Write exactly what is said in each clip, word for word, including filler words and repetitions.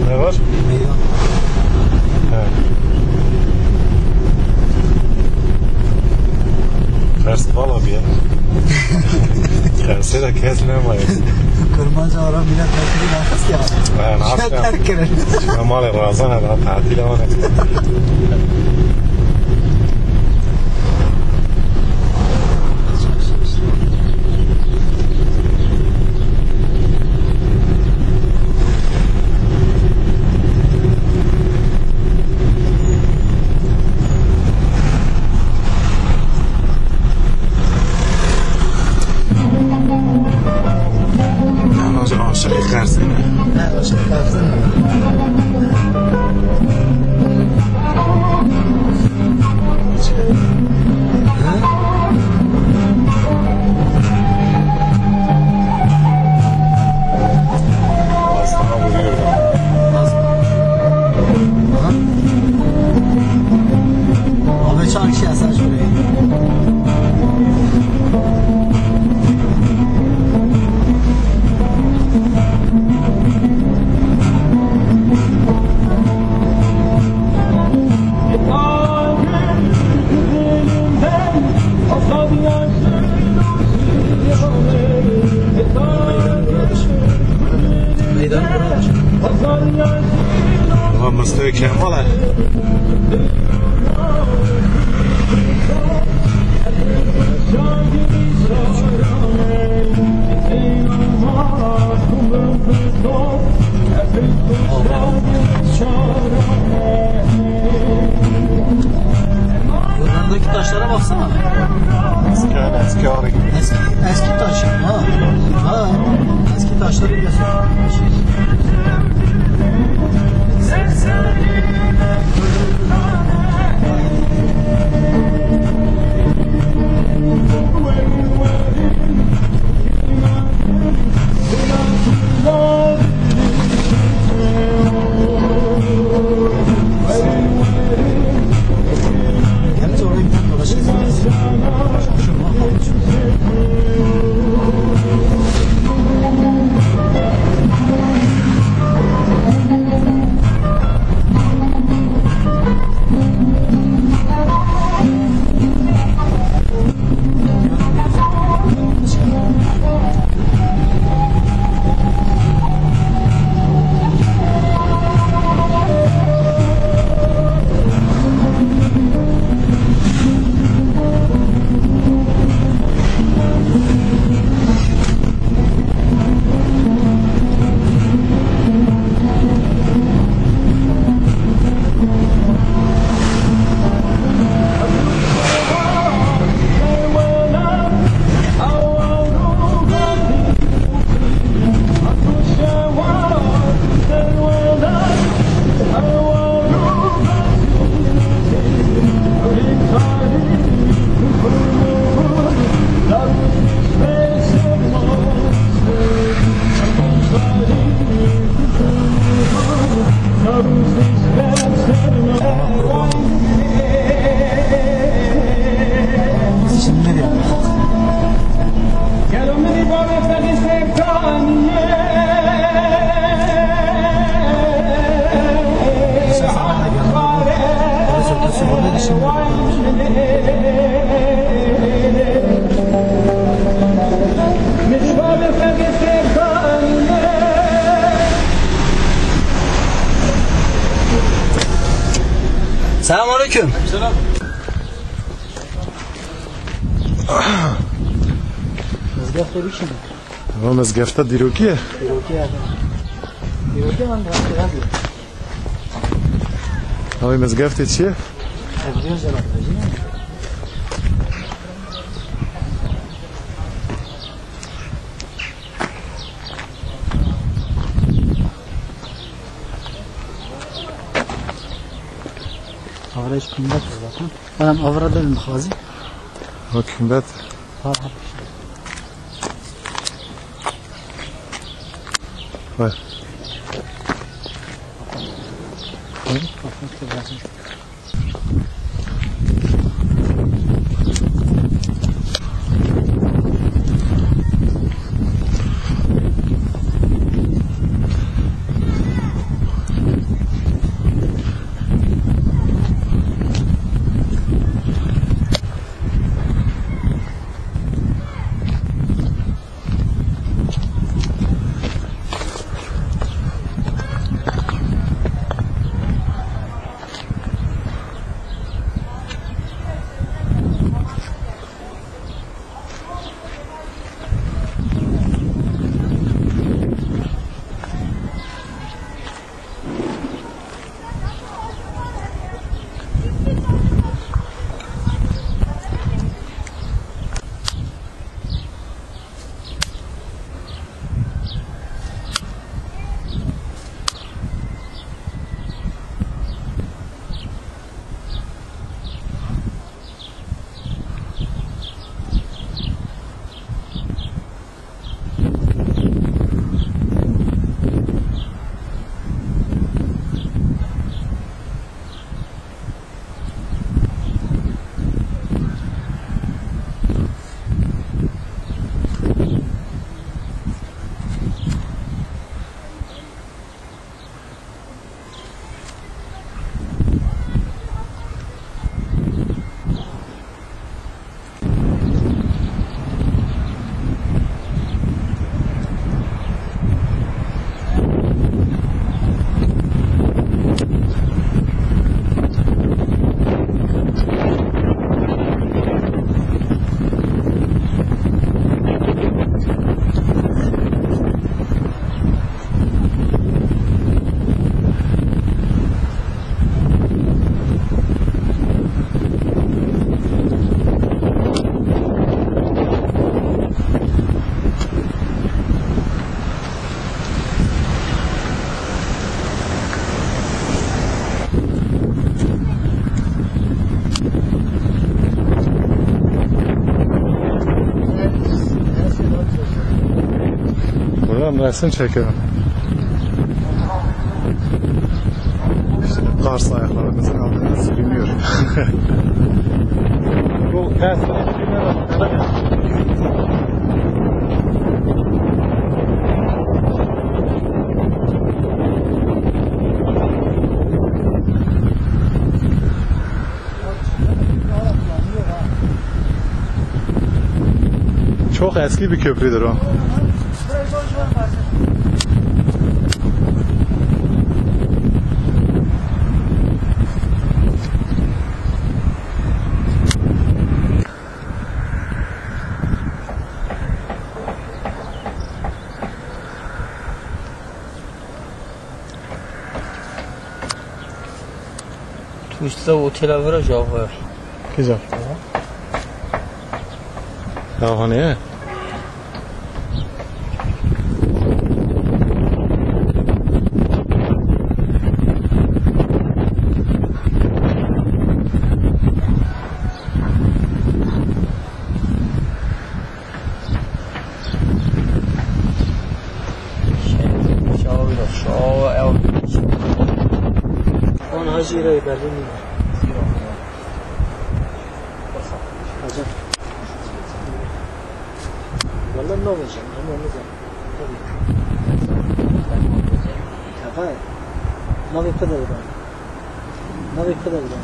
Ne var? Meydan. He. Festival abi ya. Tersê de kes nemaye. Kurmanca ara millet tersini nakis ya. Ha, nasıl? Terk kirin. Şuna malê razan ha, tatile wana. Aşık Ersin. Ha, Aşık Ersin. Aha. Abi çarşıya sen şuraya. Meydan. Ama Mustafa Kemal. Yanındaki taşlara baksana. Eski, yani eski arı gibi. Eski, eski taş. Ha. Ha. Eski taşları gösteriyor. Mezgefte bikî mi? Ama mezgefte dîrokî ye? Dîrokî ye. Dîrokî an rastgele diyor. Navê mezgeftê çi ye? Ez biliyorum cevap vereceğim. Avra hiç kıymet yok zaten. Benim avra dedim hazi. O kıymet. Har har. Vay. Buradan resim çekelim. İşte Kars ayaklarımızın altında sürünüyor. Bu Kars Çok eski bir köprüdür o. Tu işte otela vira ji ava. Kîja? Aha. Ya hani ye? Wan hajî re belî nîne. Hacı. Valla ne olacak? Ama ne zaman? Tabii. Tefa. Navê peder de. Navê peder de.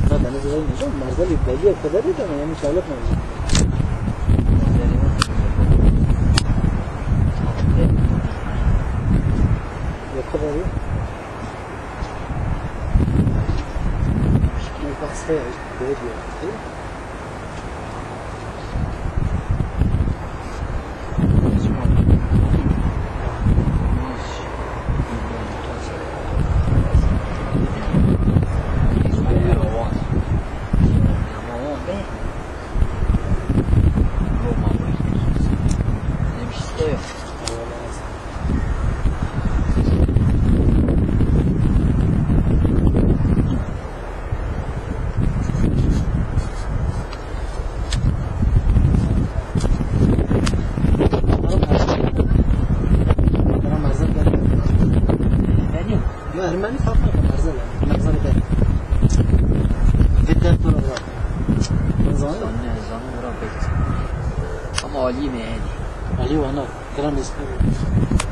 Zaten ne zaman olacak? Merzelî belli o kadar da ama yanlış anlatmayacak. O kadar yok. Seyir, derya. Ermeni satma merzel yani. Merzel de. Vit der tura bırak. Zaten ne zaten bırak. Ama Ali ne yani? Ali vana. Kıran ismi.